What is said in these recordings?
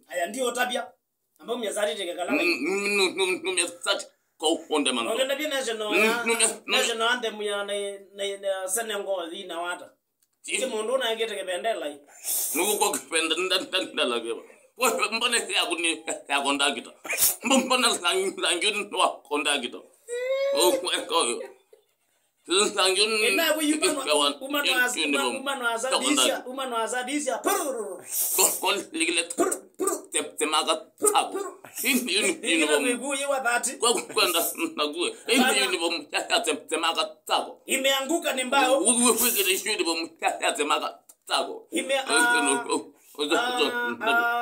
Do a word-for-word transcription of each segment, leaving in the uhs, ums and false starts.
Aya, ndi ũtavya. Amba umya sati teke kala. Numya sati kwa ukonde mango. Ongenda pia national ya, national anthem ya na, na, na Senegal ina wata. Isi mundu na ngete kibendela. Nuko kibendela keba. Wewe mbona yako ni ya kondakita. Mbona langi wa kondakita. Oh, kwa hiyo. Ĩnaku yu umano asadisya, umano asadisya, purururu. Puru, puru. Temaka tako. Ingine miguu yiwa thati. Kwenda nakuwe. Ini uniform ya temaka tako. Imeanguka ni mbao. Wikire uniform ya temaka tako. Ime, ah,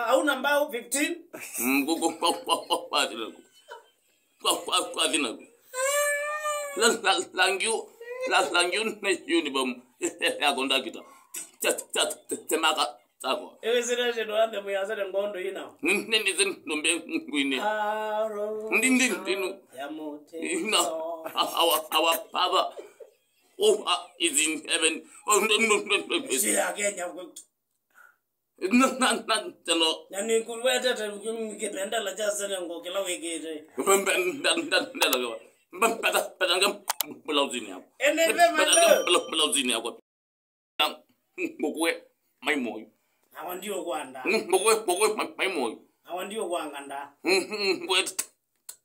hauna mbao fifteen. Kwa, kwa, kwa, kwa, kwa, kwa, kwa, kwa thina. La, la, langiu, la, langiu ne uniform ya kondakita. Temaka tako. Ĩwĩsĩle syĩndũ anthem ya Senegal ndo ina. Nĩ, nĩ, nĩ, nĩ, nũmbe ngwinĩ. Ndi, ndi, ndi, nu. Ya mũtĩ. Ina, our, our Father who is in heaven. Oh, no, no, no, no, no. Ĩsĩ ya Kenya kwetu. Na, na, na, teno. Na nĩkũwetete kĩvendela kya Senegal kĩla wĩkĩte. Mbe, mbe, nda, nda, nda, nda, mbe, mbeta, mbeta nge blouse-inĩ yakwa. Ene ve mbeta nge malo. Blo-, blouse-inĩ yakwa. Na ngũkũe mai moyu. Awa ndio kwanda. Ngũkũe, ngũkũe mai, mai moyu. Awa ndio kwanganda. Ngũkũe t-, t-,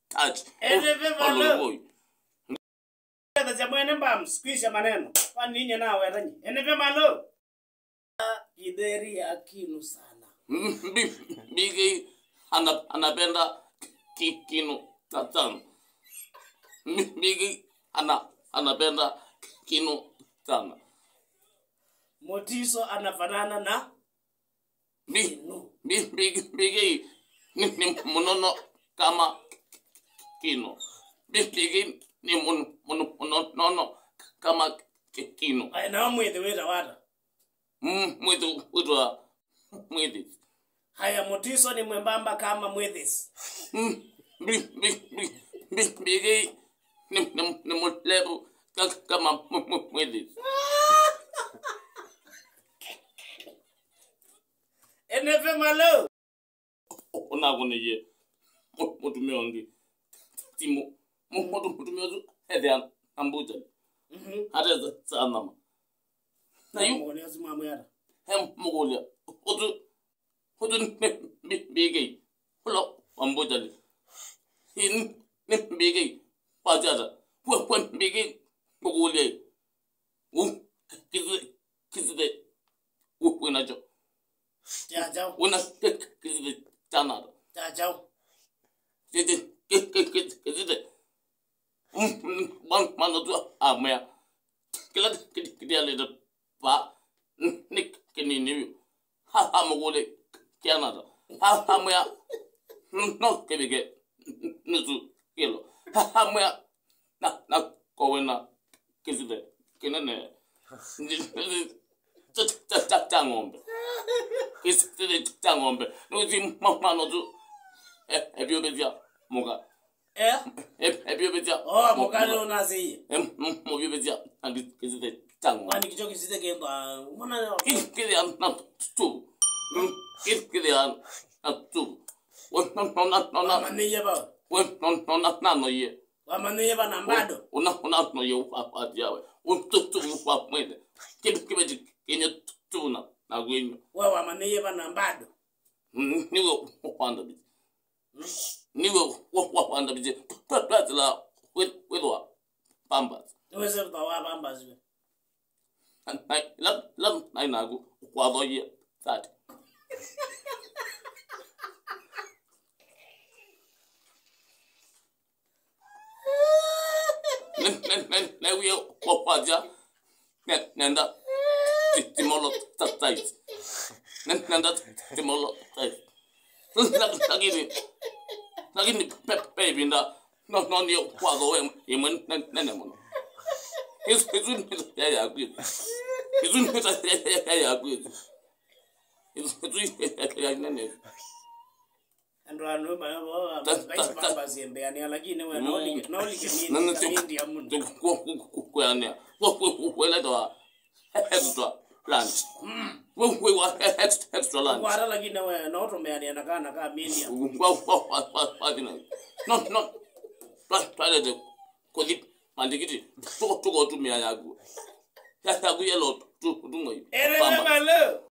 touch. Ene ve malo. Olo moyu. Ethasya mwene mbam, squeeze maneno. Kwani ninye na wetanyi. Ene ve malo. Githeri ya kinu sana. Mbi-, Mbigi ana-, anapenda ki-, kinu ta-, sana. Mbi-, Mbigi ana-, anapenda kinu sana. Motiso anafanana na Mbi-, kinu. Mbi-, Mbigi, Mbigi ni, ni munono kama kinu. Mbi-, Mbigi ni mun-, mun-, munono kama ki-, kinu. Aya, nao mwithi wĩtawa ata? Mm, mwithi wĩtwa mwithi. Haya, Mutiso ni mwembamba kama mwithi. Mm, mbi-, mbi-, mbi-, mbi-, Mbigi ni, ni, ni mũlevu ka-, kama mwi-, mwi-, mwithi. Ene ve malo. Ũnakũnĩie mũ-, mũtumĩa ũngĩ simũ. Mũ-, mũtu-, mũtumĩa ũsu ethĩa na mbuchali. Mhm. Atesa saa nyama. Na yu mũkũlya simũ amwĩa ata? He mũkũlya. Ũsu, ũsu nĩ mbi-, mbikei. Ũla wa mbuchali. Ĩ nĩ mbikei. Kwasya ata? Kwe, kwe mbikei. Mũkũlya ĩ. Ũ, kĩsithe, kĩsithe, ũ, wĩnakyo. Kya kyaũ? Wĩna kĩsithe kya nata? Kya kyaũ? Kĩsithe, kĩ, kĩ, kĩ, kĩsithe. Mm, mm, mwan-, mwana ũsu amwĩa, kĩla kĩ, kĩ, kĩtialĩte vaa, mm, nĩ kĩnini vyũ. Ha, amũkũlya kĩana ata? Ha, amwĩa, "No kĩvike nusu kĩlo." Ha, amwĩa, "Na, na ko wĩna kĩsithe kĩnene kya, kya, kya, kya ng'ombe." Kĩsithe kya ng'ombe. Nũsi ma-, mwana ũsu, e, evyũvĩsya mũka. Eh? E-, evyũvĩsya. Oh, mũka nĩ ũnasĩie. E, m-, mũvyũvĩsya na kĩ-, kĩsithe kya ng'ombe. Kwani kĩkyo kĩsithe kĩthwa, mwana yo. Kĩ-, kĩthĩa na tuvu. Mm, kĩ-, kĩthĩa na tuvu. We, no, no, na, no, na. Wamanyĩie va? We, no, no, na, na, no, ye. Wamanyĩie va na bado? Una, una, no, ye, wa, wa, ya, we. Un, tu, tuvu wa mwene. Kĩndũ kĩveti kĩnye tuvu na, na gwenyu. We wamanyĩie va na bado? Mm, nĩwe wa, wa, wa, Nĩwe wa, wa, wandavĩsye. Twa, twa, twasĩla kwĩ-, kwĩthwa Pampers. Nĩwĩsĩ thwa wa Pampers we? Na, na, ĩla, ĩla naĩ naku, kwathoie thirty. Ne-, ne-, ne-, newie kwa-, kwasya, ne-, nenda ti-, timolo ta-, tight. Ne-, nenda ti-, timolo tight. La-, lakini, lakini pe-, pe ĩvinda, no, no, nĩ kwatho we ĩmwe ne-, nene mũno. Ĩsu, ĩsu nĩ ya, ya kwĩthĩ. Ĩsu nĩ ya, ya, ya, ya kwĩthĩ. Ĩsu, ĩsu ya, ya nene. Andũ anũme mayo vo, ta-, ta-, ta-, Pampers yembeanĩa, lakini we, mm, no like, no like mi-, na, na, ti-, India mũno. Ti-, ku-, ku-, ku-, kũyanĩa. Ku-, ku-, ku-, kueleta wa, etwa, Lunch. Wĩ, wĩ wa ex-, extra lunch. Kwata lakini we no tũmeanĩa na kana ka Miriam. Wa, wa, wa, wa, wa, thina. No, no. Twa, twalete kũthi malikiti. Tuko, tuko tumia yaku. Ya, yaku yellow tu, tu, tu ngoi. Ere pamba. Mama leo.